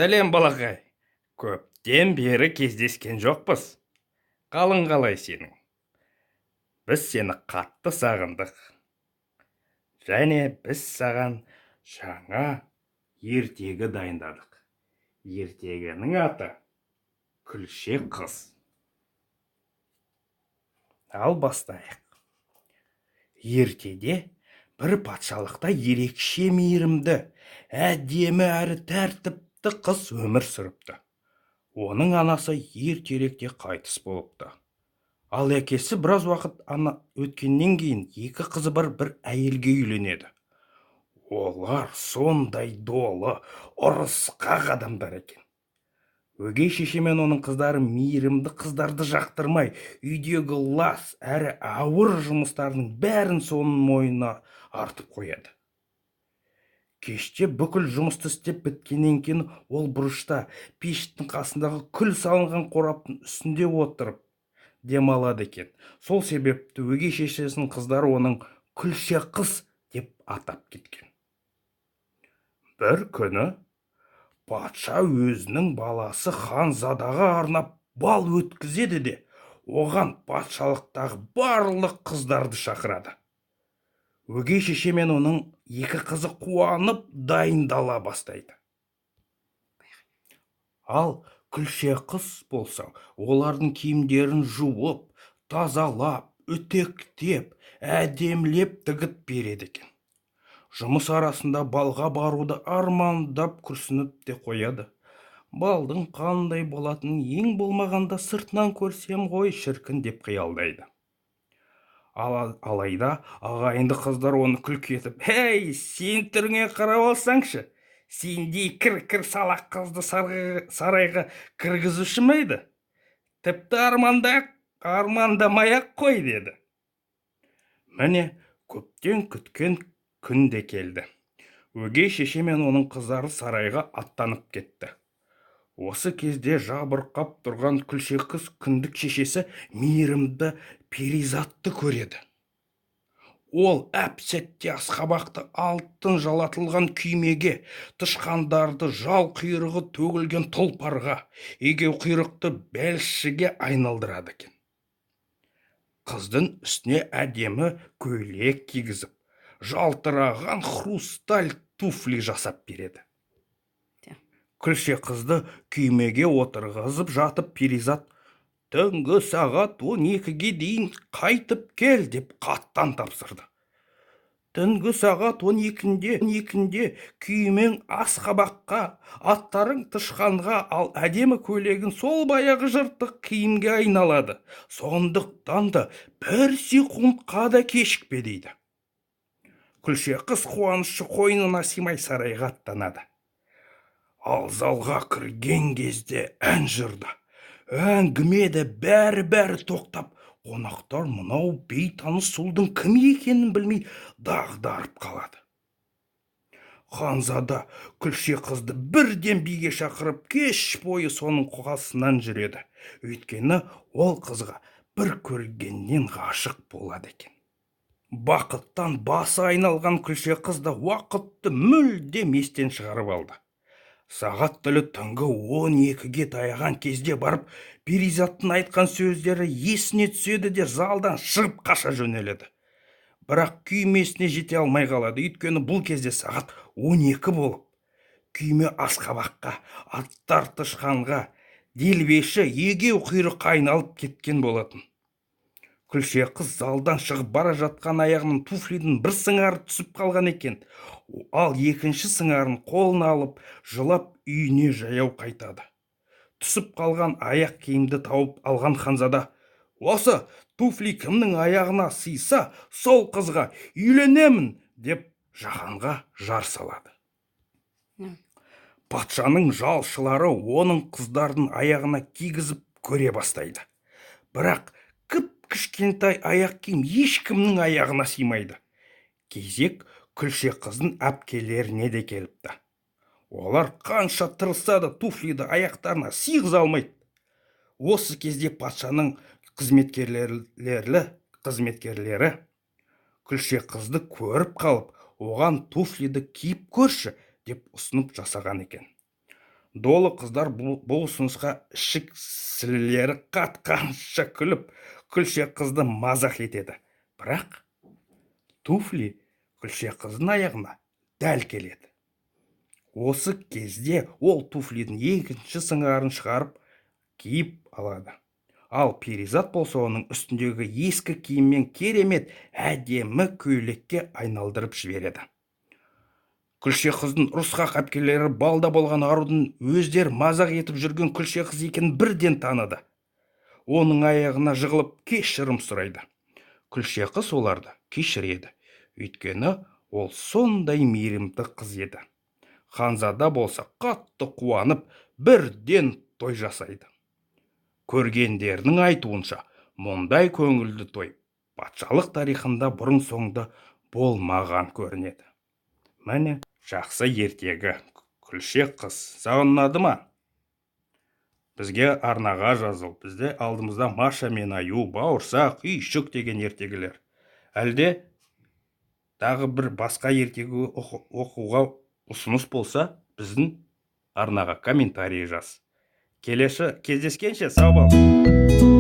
Сәлем, балақай! Көптен бері кездескен жоқпыз. Қалың қалай сенің? Біз сені қатты сағындық. Және біз саған жаңа ертегі дайындадық. Ертегінің аты «Күлше қыз». Ал бастайық. Ертеде бір патшалықта ерекше мейірімді, әдемі әрі тәртіпті қыз өмір сүріпті. Оның анасы ертеректе қайтыс болыпты. Ал әкесі біраз уақыт ана өткеннен кейін екі қызы бар бір әйелге үйленеді. Олар сондай долы, ұрысқақ адамдар екен. Өгей шеше мен оның қыздары мейірімді қыздарды жақтырмай, үйдегі лас әрі ауыр жұмыстардың бәрін соның мойнына артып қояды. Кеште бүкіл жұмысты істеп біткеннен кейін ол бұрышта, пештің қасындағы күл салынған қораптың үстінде отырып демалады екен. Сол себепті өгей шешесінің қыздары оның Күлше қыз деп атап кеткен. Бір күні патша өзінің баласы ханзадаға арнап бал өткізеді де, оған патшалықтағы барлық қыздарды шақырады. Өгей шеше мен оның екі қызы қуанып дайындала бастайды. Ал Күлше қыз болса, олардың киімдерін жуып, тазалап, үтіктеп, әдемілеп тігіп береді екен. Жұмыс арасында балға баруды армандап, күрсініп те қояды. «Балдың қандай болатынын ең болмағанда сыртынан көрсем ғой, шіркін», — деп қиялдайды. Алайда ағайынды қыздар оны күлкі етіп: «Ей, сен түріңе қарап алсаңшы, сендей кір кір салақ қызды сарайға кіргізуші ме еді? Тіпті армандамай ақ қой», — деді. Міне, көптен күткен күн де келді. Өгей шеше мен оның қыздары сарайға аттанып кетті. Осы кезде жабырқап тұрған Күлше қыз кіндік шешесі мейірімді Перизатты көреді. Ол әп сәтте асқабақты алтын жалатылған күймеге, тышқандарды жал құйрығы төгілген тұлпарға, егеу құйрықты бәлшіге айналдырады екен. Қыздың үстіне әдемі көйлек кигізіп, жалтыраған хрусталь туфли жасап береді. Күлше қызды күймеге отырғызып жатып, Перизат: «Түнгі сағат 12-ге дейін қайтып кел», — деп қаттан тапсырды. «Түнгі сағат 12-де күймең асқабаққа, аттарың тышқанға, ал әдемі көйлегің сол баяғы жыртық киімге айналады. Сондықтан да бір секундқа да кешікпе», — дейді. Күлше қыз қуанышы қойнына сыймай сарайға аттанады. Ал залға кірген кезде ән жырды, әңгіме де, бәрі бәрі тоқтап, қонақтар мынау бейтаныс сұлудың кім екенін білмей дағдарып қалады. Ханзада Күлше қызды бірден биге шақырып, кеш бойы соның қасынан жүреді. Өйткені ол қызға бір көргеннен ғашық болады екен. Бақыттан басы айналған Күлше қыз да уақытты мүлдем естен шығарып алды. Сағат тілі түнгі 12-ге таяған кезде барып Перизаттың айтқан сөздері есіне түседі де, залдан шығып қаша жөнеледі. Бірақ күймесіне жете алмай қалады. Өйткені бұл кезде сағат 12 болып, күйме асқабаққа, аттар тышқанға, делбеші егеу құйрыққа айналып кеткен болатын. Күлше қыз залдан шығып бара жатқан аяғының туфлидің бір сыңары түсіп қалған екен. Ал екінші сыңарын қолына алып, жылап үйіне жаяу қайтады. Түсіп қалған аяқ киімді тауып алған ханзада: «Осы туфли кімнің аяғына сыйса, сол қызға үйленемін», — деп жаһанға жар салады. Патшаның жалшылары оның қыздардың аяғына кигізіп көре бастайды. Бірақ кіп кішкентай аяқ киім ешкімнің аяғына сыймайды. Кезек Күлше қыздың әпкелеріне де келіпті. Олар қанша тырысса да, туфлиді аяқтарына сыйғыза алмайды. Осы кезде патшаның қызметкерлері Күлше қызды көріп қалып, оған «Туфлиді киіп көрші» деп ұсынып жасаған екен. Долы қыздар бұл ұсынысқа ішік сілілері қатқанша күліп, Күлше қызды мазақ етеді. Бірақ туфли Күлше қыздың аяғына дәл келеді. Осы кезде ол туфлидің екінші сыңарын шығарып киіп алады. Ал Перизат болса, оның үстіндегі ескі киіммен керемет әдемі көйлекке айналдырып жібереді. Күлше қыздың ұрысқақ әпкелері балда болған арудың өздері мазақ етіп жүрген Күлше қыз екенін бірден таныды. Оның аяғына жығылып, кешірім сұрайды. Күлше қыз оларды кешіреді, өйткені ол сондай мейірімді қыз еді. Ханзада болса, қатты қуанып, бірден той жасайды. Көргендердің айтуынша, мұндай көңілді той патшалық тарихында бұрын соңды болмаған көрінеді. Міне, жақсы ертегі, Күлше қыз. Саған ұнады ма? Бізге арнаға жазыл. Бізде алдымызда Маша мен аю, Бауырсақ, Үйшік деген ертегілер. Әлде тағы бір басқа ертегі оқуға ұсыныс болса, біздің арнаға комментарий жаз. Келесі кездескенше, сау бол.